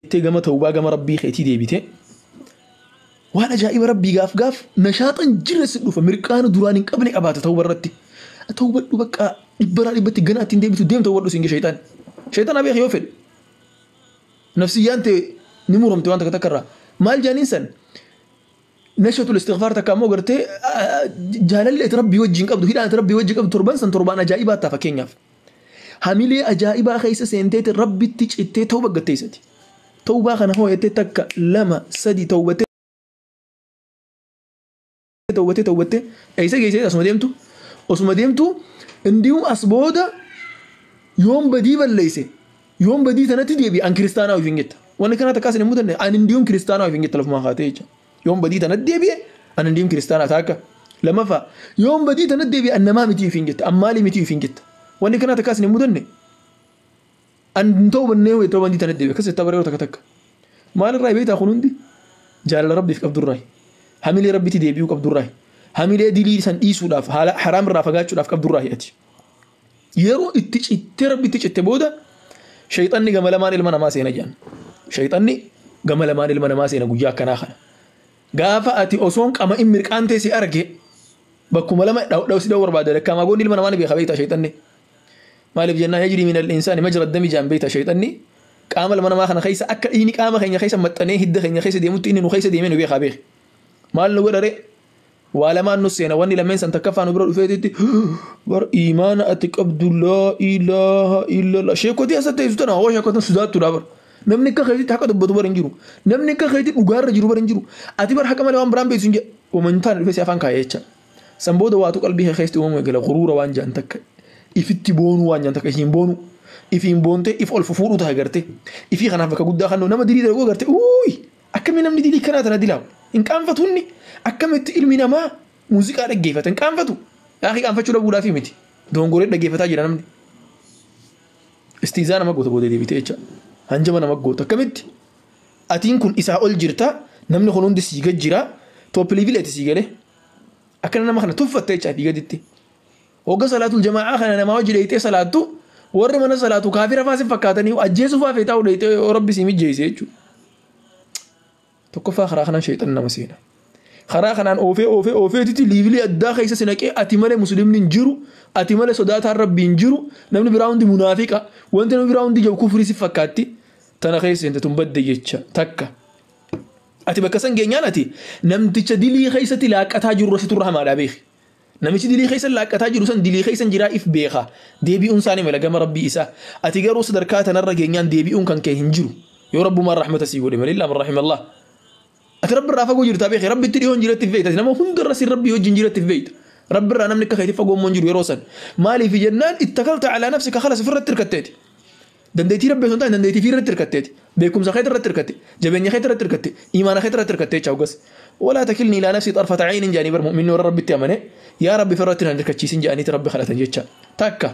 Jettee gama tawbaa gama rabbii keetii deebite waan ajaa'iba rabbii gaaf gaaf nashaaxan jirre si dhufa mirqaana duraan hin qabne qabaata tawba irratti. Tawbadhu bakka dhibbaraa dhibbatti gana ittiin deebitu deem tawbadhu siin shaytaan. Shaytaan abeek yoo fedhe. Nafsiyyaan ta'e ni muramte waan takka takka irraa. Maal jaaniin san nashatul istighfaar takka ammoo gartee jaalalli ati rabbii wajjin qabdu hidhaan ati rabbii wajjin qabdu torban san torbaan ajaa'ibaa ta'a fakkeenyaaf. Hamilee ajaa'ibaa keessa seenteeti rabbitti cittee tawba gatteessati. Tawbaa kana hoo jettee takka lama sadi tawbattee tawbattee tawbattee eessa geessee asuma deemtu osuma deemtu indiyuu as booda yoon badii balleesse yoon badii sanatti deebi'e an kiristaanaa ofiin jetta. Wanni kana takkaas hin mudanne an indiyuun kiristaanaa ofiin jetta lafumaa kaatee jecha. Yoon badii tanatti deebi'e an indiyuun kiristaanaa taakka. Lammaffaa yoon badii tanatti deebi'e an namaa miti ofiin jetta an maalii miti ofiin jetta. Wanni kana takkaas hin mudanne an hin ta'u bannee ta'uu badii tanatti deebi'e akkas jettaa bara yeroo takka takka. Maalirraa beektaa kun hundi jaalala rabbiif qabdurraa hamilee rabbitti deebi'uu qabdurraa hamilee dilii san dhiisuudhaaf haala haraam irraa fagaachuudhaaf qabdurraa ati. Yeroo itti cittee rabbitti citte booda shayxanni gama lamaan ilma namaa seena jedhan. Shayxanni gama lamaan ilma namaa seena guyyaa akkanaa kana. Gaafa ati osoon qama'in mirqaan ta'e si arge bakkuma lama dhawsi dhawuu barbaada lakkaa'amaa goonni ilma namaa ni beeka beektaa shayxanni. Maaliif jennaan yajrii min al-insaani majra dami jaan beektaa shayxanni qaama ilma namaa kana keessa akka dhiigni qaama keenya keessa maxxanee hidda keenya keessa deemutti inni nu keessa deemee nu beekaa beeke. Maal nu godha ree? Waa lamaan nu seena wanni lameen san takkaffaa nu bira dhufeetitti bar imaana ati qabdu laa ilaaha illallah sheekotii asatti teessu tana hoo sheekotan sodaattuudha bar. Namni akka keetitti haqa dubbatu bar hin jiru. Namni akka keetitti dhugaarra jiru bar hin jiru. Ati bar haqa malee waan biraan beektu hin jedhu. Wamantaan dhufee si afaan kaa'ee jecha. San booda waatu qalbii kee keessatti uumamu eegala guruura waan jedhan takka. Ifitti boonuu waan jedhan takka ifiin boonuu. Ifiin boontee if ol fufuudhu ta'a gartee. Ifii kanaaf bakka guddaa kan nama dilii dalaguu gartee uuyi akkamii namni dilii kanaa tana dilaawu. Hin qaanfatu inni akkamitti ilmi namaa muuziqaa dhaggeeffata hin qaanfatu. Yaaqii qaanfachuu dhabuudhaafi miti. Dongoree dhaggeeffataa jira namni. Istiizaa nama goota booda deebitee jecha. Hanjama nama goota akkamitti atiin kun isaa ol jirta namni kun hundi sii gad jira top level ati sii galee akkana nama kana tuffatte jecha fi gaditti. Hogga salaatul jamaa'aa kana namaa wajji dheeyxee salaattu warri mana salaatu kaafira faa si fakkaatanii ajjeesuu faa feetaa dheeyxee yoo rabbi sii mijjeesse jechuudha. Tokkoffaa karaa kanaan sheexan nama seena. Karaa kanaan oofee oofee oofeetitti liivilii addaa keessa si naqee ati malee muslimni hin jiru ati malee sodaataan rabbi hin jiru namni biraa hundi munaafiqa wanti namni biraa hundi jiru kufrii si fakkaatti tana keessa seente tun badde jecha takka. Ati bakka san geenyaan ati namticha dilii keessatti laaqqataa jiru situ irra hamaadhaa beeki. Namichi dilii keessa laaqqataa jiru san dilii keessa jiraa if beeka. Deebi'uun isaanii mala gama rabbii isaa. Ati garuu sadarkaa tanarra geenyaan deebi'uun kan kee hin jiru. Yoo rabbumaan rahmata sii godhe malee illaa man rahimallah. Ati rabbi irraa fagoo jirtaa beeki rabbitti dhiyoon jiratti beekta. Nama hundarra si rabbii wajjin jiratti beekta. Rabbi irraa namni akka keetii fagoo immoo hin jiru yeroo san. Maaliif jennaan ittakalta alaa nafsika khalas ofirratti hirkatteeti. Dandeettii rabbi osoo hin taane dandeettii fi irratti hirkatteeti. Beekumsa keetii irratti hirkatte. Jabeenya keetii irratti hirkatte. Imaana keetii irratti hirkatte jecha hoggas. Walaa takilni ilaa nafsii xarfata aynin jedhanii bar mu'minni warra rabbitti amane yaa rabbi ofirratti na hirkachiisin jedhaniiti rabbi kadhatan jecha. Takka.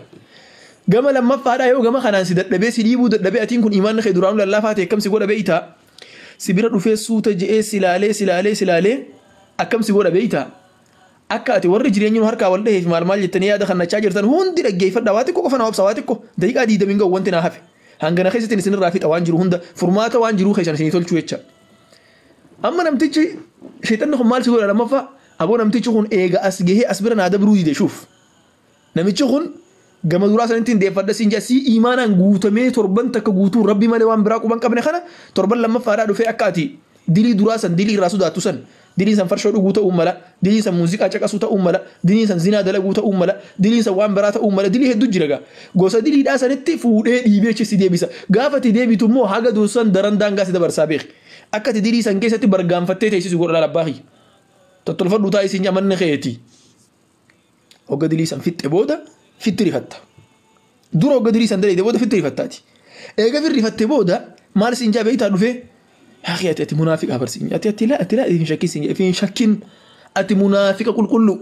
Gama lammaffaadhaa yoo gama kanaan si dadhabee si dhiibuu dadhabee atiin kun imaanni kee duraanuu lallaafaa ta'e akkam si godha beeytaa? Si bira dhufee suuta je'ee si laalee si laalee si laalee akkam si godha beeytaa? Akka ati warri jireenyi nu harkaa wal dhaheef maal maal jettanii yaada kannachaa jirtan hundi dhaggeeffadhaa waa xiqqoo qofa na obsa waa xiqqoo daqiiqaa diidamiin ga'u wanti naa hafe. Hangana keessatti isinirraa fixa waan jiru hunda furmaata waan jiruu keessan isinii tolchuu jecha. Amma namtichi sheexanni kun maal si godha lammaffaa aboo namtichi kun eega as gahee as bira naa dabruu dide shuuf. Namichi kun gama duraa sanitti hin deeffadha siin jedha sii imaanaan guutamee torban takka guutuu rabbi malee waan biraa quban qabne kana torban lammaffaadhaa dhufee akka ati dilii duraa san dilii irraa sodaattu san diliin san farshoo dhuguu ta'uu mala diliin san muuziqaa caqasuu ta'uu mala diliin san zinaa dalaguu ta'uu mala diliin san waan biraa ta'uu mala dilii hedduu jira gaa gosa diliidhaa sanitti fuudhee dhiibee achi si deebisa gaafa ati deebitu immoo haga dursan daran daangaa si dabarsaa beeki akka ati dilii san keessatti bargaanfattee teessisu godha laal abbaa kiyya tottolfadhu taa'ii siin amanni keeti hogga dilii san fixxe booda fitti rifatta dura hogga dilii san dalagde booda fitti rifattaati eega rifatte booda maal siin jaa beektaa dhufee Akhi ati ati munaafiqa barsiin ati ati laa ati laa ifin shakkin siin ifin shakkin ati munaafiqa qulqullu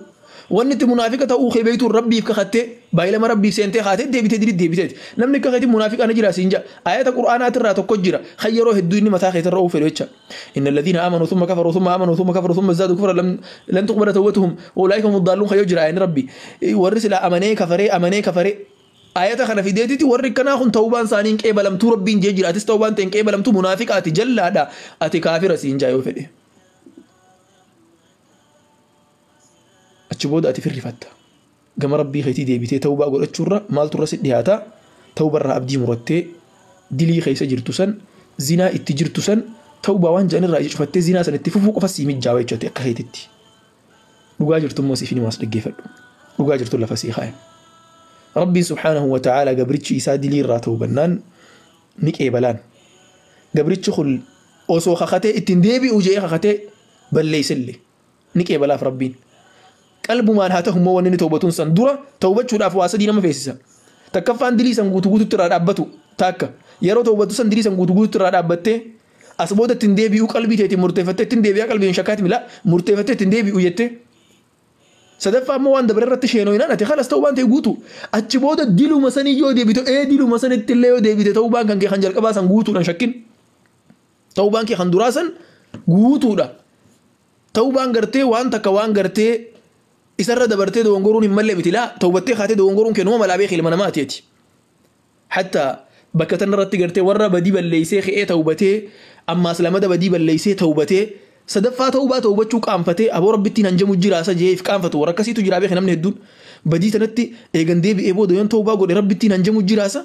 wanni itti munaafiqa ta'uu kee beektu rabbiif kakattee baay'ilama rabbiif seentee kaatee deebitee diri deebiteeti namni akka keetii munaafiqa ni jira siin jaa ayata qur'aanaatirraa tokko jira kan yeroo hedduu inni mataa keetirra oofee jecha inna alladhiina aamanuu thumma kafaruu thumma aamanuu thumma kafaruu thumma zaadu kufra lan tuqbala tawbatuhum ulaa'ika humu daalluun kayyoo jira ayani rabbi warri silaa amanee kafaree amanee kafaree Ayata kana fideetiti warri kanaa kun tawbaan isaanii hin qeebalamtuu rabbiin jee jira atis tawbaan ta'e hin qeebalamtuu munaafiqa ati jallaadha ati kaafira siin jaa yoo fedhe. Achi booda ati firrifatta. Gama rabbii keetii deebitee tawbaa godhachuurra maaltu irra si dhiyaata tawbarraa abdii murattee dilii keessa jirtu san zinaa itti jirtu san tawbaa waan jedhanirraa ija cufattee zinaa san itti fufuu qofa sii mijjaawa jechuudha akka keetitti. Dhugaa jirtu immoo siif himaas dhaggeeffadhu. Dhugaa jirtu lafa sii kaayan. Rabbiin subhaanahu wa ta'aala gabrichi isaa dilii irraa tawbannaan ni qeebalaan. Gabrichi kun osoo kakatee ittiin deebi'u jedhee kakatee balleessillee ni qeebalaaf rabbiin. Qalbumaan haa ta'u immoo wanni inni tawbatuun san dura tawbachuudhaaf waa sadii nama feesisa. Takkaffaan dilii san guutuu guutuutti irraa dhaabbatu takka yeroo tawbatu san dilii san guutuu guutuutti irraa dhaabbattee as booda ittiin deebi'uu qalbii teetiin murteeffattee ittiin deebi'aa qalbiin shakkaati mila murteeffattee ittiin deebi'u jettee. Sadaffaa immoo waan dabare irratti sheenooyinaan ati kalas ta'uu waan ta'e guutu achi booda diluma sanii yoo deebite diluma sanitti illee yoo deebite ta'uu baan kan kee kan jalqabaa san guutuudhaan shakkin ta'uu baan kee kan duraa san guutuudha ta'uu baan gartee waan takka waan gartee isarra dabartee dogongoruun hin malle miti laa tawbattee kaatee dogongoruun kee numa malaa beeki ilma namaa ati. Hatta bakka tanarratti gartee warra badii balleessee ka'ee tawbatee ammaas lamada badii balleessee tawbatee sadaffaa tawbaa tawbachuu qaanfatee aboo rabbittiin hanjamu jiraasa jeef qaanfatu warra akkasiitu jiraa beeki namni hedduun badii tanatti eegan deebi'ee booda yoon tawbaa godhe rabbittiin hanjamu jiraasa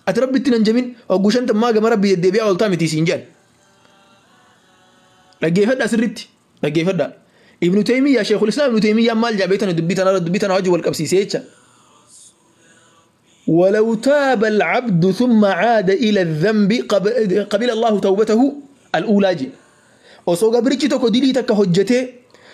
ati rabbittiin hanjamin hogguu shantammaa gama rabbi deddeebi'aa ooltaa miti siin jedhan. Dhaggeeffadhaa sirriitti dhaggeeffadhaa. Ibnu Taymiyaa Sheekul Islaam Ibnu Taymiyaa maal jaabeetani dubbii tana wajji wal qabsiisee jecha. ولو تاب العبد ثم عاد إلى الذنب قبل الله توبته الأولى جي. Osoo gabrichi tokko dilii takka hojjetee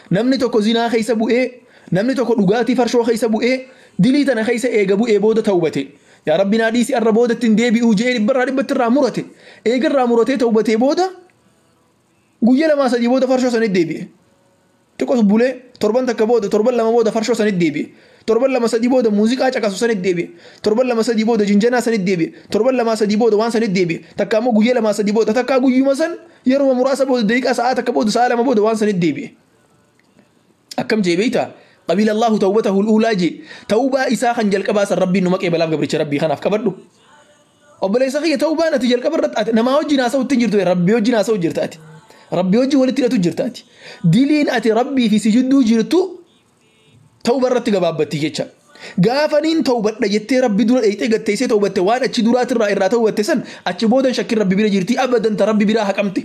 namni tokko zinaa keessa bu'ee namni tokko dhugaatii farshoo keessa bu'ee dilii tana keessa eega bu'ee booda tawbate yaa rabbi naa dhiisi arra booda ittiin deebi'uu je'ee dhibbarraa dhibbatti irraa murate eega irraa muratee tawbatee booda guyya lamaa sadii booda farshoo sanitti deebi'e. Xiqqoos bulee torban takka booda torban lama booda farshoo sanitti deebi'e. Torban lama sadii booda muuziqaa caqasu sanitti deebi'e. Torban lama sadii booda jinjanaa sanitti deebi'e. Torban lama sadii booda waan sanitti deebi'e. Takka ammoo guyya lama sadii booda takka guyyuma san yeroo muraasa booda daqiiqaa sa'aa takka booda sa'a lama booda waan sanitti deebi'e. Akkam jee beektaa? Qabila Allahu tawbatahu al-uulaa jee. Tawbaa isaa kan jalqabaa san rabbiin numa qeebalaaf gabricha rabbii kanaaf qabadhu. Obboleessa kiyya tawbaan ati jalqaba irratti namaa wajjin haasa'utti hin jirtu rabbii wajjin haasa'u jirta ati. Rabbii wajjin walitti hidhatu jirta ati. Diliin ati rabbii fi si jidduu jirtu tawba irratti gabaabbatti jecha. Gaafaniin tawbadha jettee rabbi dura dheeyxee gatteessee tawbatte waan achi duraatirraa irraa tawbatte san achi boodan shakkiin rabbi bira jirti abadan ta rabbi biraa haqamte.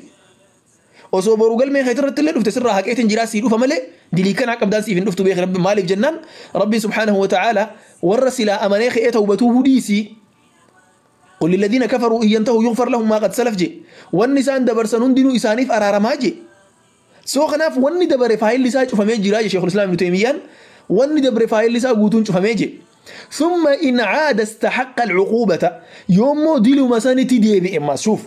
Osoo boruu galmee keetirratti illee dhufte sirraa haqeetiin jiraa sii dhufa malee dilii kanaa qabdaan siif hin dhuftu beeki rabbi maaliif jennaan rabbi subhaanahu wa ta'aala warra silaa amanee ka'ee tawbatuu hudhiisii. قل للذين كفروا إن ينتهوا يغفر لهم ما قد سلف جي والنسان دبر سنندنو إسانيف أرارما جي سو خناف وني دبر فايل لسا شوفمي جرا شيخ الإسلام ابن تيمية وني دبر فايل لسا قوتون شوفمي جي ثم إن عاد استحق العقوبة يوم ديلو مسانتي دي بي إما شوف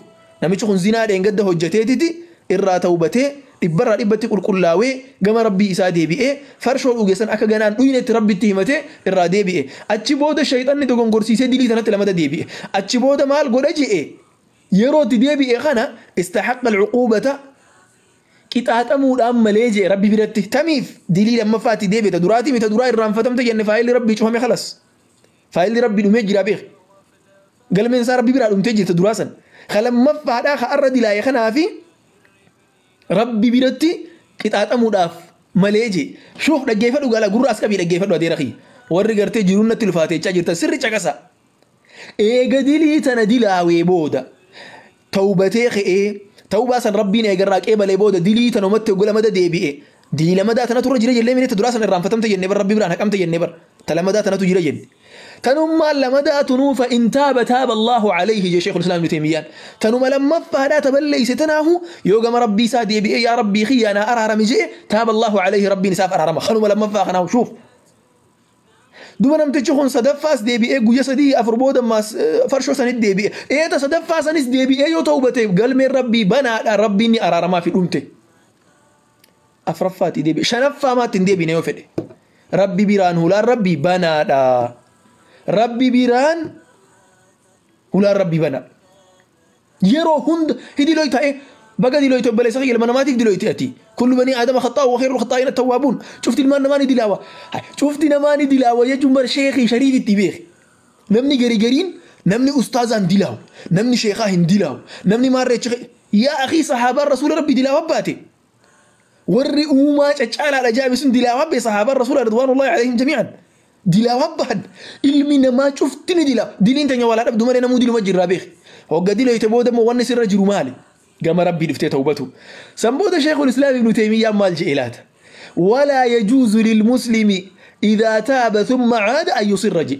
نمشي خن زنا دين قد هجتي إرا توبتي dhibbarraa dhibbatti qulqullaawee gama rabbii isaa deebi'ee farshoo dhuge san akka ganaan dhuynetti rabbitti himatee irraa deebi'e. Achi booda shayxanni dogongorsiisee dilii tanatti lamata deebi'e. Achi booda maal godha je'e yeroo itti deebi'e kana istahaqqa alcuquubata qixaaxamuudhaan malee je'e rabbi biratti tamiif dilii lammaffaatti deebi'e ta duraatii mita duraa irraanfatamte jenne faayilli rabbii cufame khalas. Faayilli rabbii dhumee jira beek. Galmeen isaa rabbi biraa dhumtee jirta duraa san. Ka lammaffaadhaa ka arra dilaaye kanaafi rabbi biratti qixaaxamuudhaaf malee jee shuuf dhaggeeffadhu gala gurra as qabii dhaggeeffadhu adeera kiyya warri gartee jiruun natti ulfaatechaa jirtan sirri caqasa. Eega dilii tana dilaawee booda tawbatee ka'ee tawbaa san rabbiin eegarraa qeebalee booda dilii tanumatti golamada deebi'e dilii lamadaa tanatu irra jira jennee minita duraa san irraanfatamte jennee bar rabbi biraan haqamte jennee bar ta lamadaa tanatu jira jenne. Tanummaa lamadaa tunuu fa in taaba taaba Allahu alayhi jee Sheekul Islaam Ibnu Taymiyyaan. Tanuma lammaffaadhaa taballeeyse tanaahu yoo gama rabbii isaa deebi'ee yaa rabbii kiyya naa araarami jee taaba Allahu alayhi rabbiin isaaf araarama. Kanuma lammaffaa kanaahu shuuf. Duba namtichi kun sadaffaas deebi'ee guyya sadii afur booda ammaas farshoo sanitti deebi'e. Eeta sadaffaa sanis deebi'ee yoo ta'u galmeen rabbii banaadha rabbiin ni araaramaa fi dhumte. Afuraffaatti deebi'e. Shanaffaa maatti hin deebine yoo fedhe. Rabbi biraan hulaan rabbii banaadha. Rabbi biraan hulaan rabbii bana. Yeroo hunda hidilooy ta'e baga diloyte obboleessa kiyya ilma namaatiif diloyte ati. Kullu banii aadama khaxaa'u wa khayrul khaxaa'ina tawwaabuun. Cufti ilmaan namaa ni dilaawa. Cufti namaa ni dilaawa jechuun bar sheekii shariif itti beeki. Namni gari gariin namni ustaazaan dilaawu, namni sheekaa hin dilaawu, namni maarreechi. Yaa akii, sahaabaan rasuula rabbi dilaawa baate. Warri uumaa caccaalaadha jaami sun dilaawa bee. Sahaabaan rasuula ridwaanullahi alayhim jamii'an dilaawa bahan. Ilmi namaa cufti ni dilaawa. Diliin teenya walaa dhabdu malee namuu diluma jirraa beeki. Hogga dilayte booda immoo wanni sirra jiru maali? Gama rabbii dhuftee tawbatu. San booda Sheekul Islaam Ibnu Taymiyyaan maal je'e laata? ولا يجوز للمسلم إذا تاب ثم عاد أن يصر جي.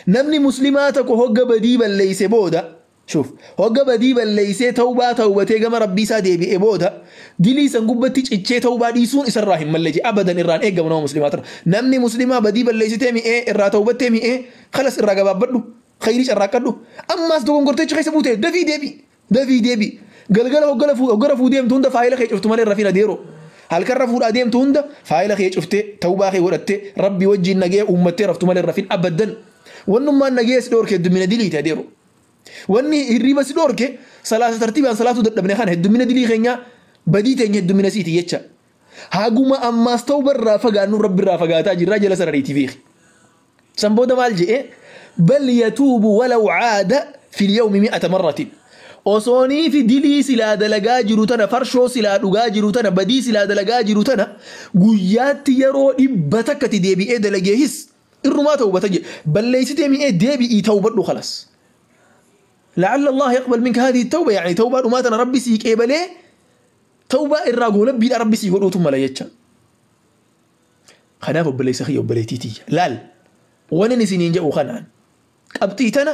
Namni muslimaa tokko hogga badii balleeyse booda, شوف, hogga badii balleeysee tawbaa tawbatee gama rabbii isaa deebi'e booda dilii san gubbatti cichee tawbaa dhiisuun isarraa hin malle je. Abadan irraan eeggamu nama muslimaa tana. Namni muslimaa badii balleeysitee mi'ee irraa tawbattee mi'ee, خلاص, irraa gabaabbadhu, khayrii carraaqqadhu. Ammaas dogongorteechi keessa buute, dafii deebi, dafii deebi. Galgala hoggara fuu deemtu hunda faayila kee cuftu malee rafina deeroo. Halkan rafuudhaa deemtu hunda faayila kee cuftee, tawbaa kee godhattee, rabbii wajjin nagee uummattee raftu malee rafin abadan. Wannummaan nagee si dhoorke heddumina diliiti adeero. Wanni hirriba si dhoorke, salaasa tartiibaan salaatuu dadhabne kana, heddumina dilii keenyaa, badii teenya heddumina siiti jecha. Haguma ammaas tawbarraa fagaannu rabbirraa fagaataa jirraa jala sarariitii beeki. San booda maal je'e? بل يتوب ولو عاد في اليوم 100 مرة. Osoonii fi dilii silaa dalagaa jiru tana, farshoo silaa dhugaa jiru tana, badii silaa dalagaa jiru tana guyyaatti yeroo 100tti deebi'ee dalageehis irrumaa tawbata jedhe. Balleessitee mi'ee, deebi'ii tawbadhu, خلاص. لعل الله يقبل منك هذه التوبة، يعني توبة dhumaa rabbi sii qeebalee tawbaa irraa goolabbiidha rabbi sii godhuutu mala jecha. Kanaaf obboleessa kiyya, obboleettii tiyya, laal, wani isiniin jedhu kanaan qabxii tana.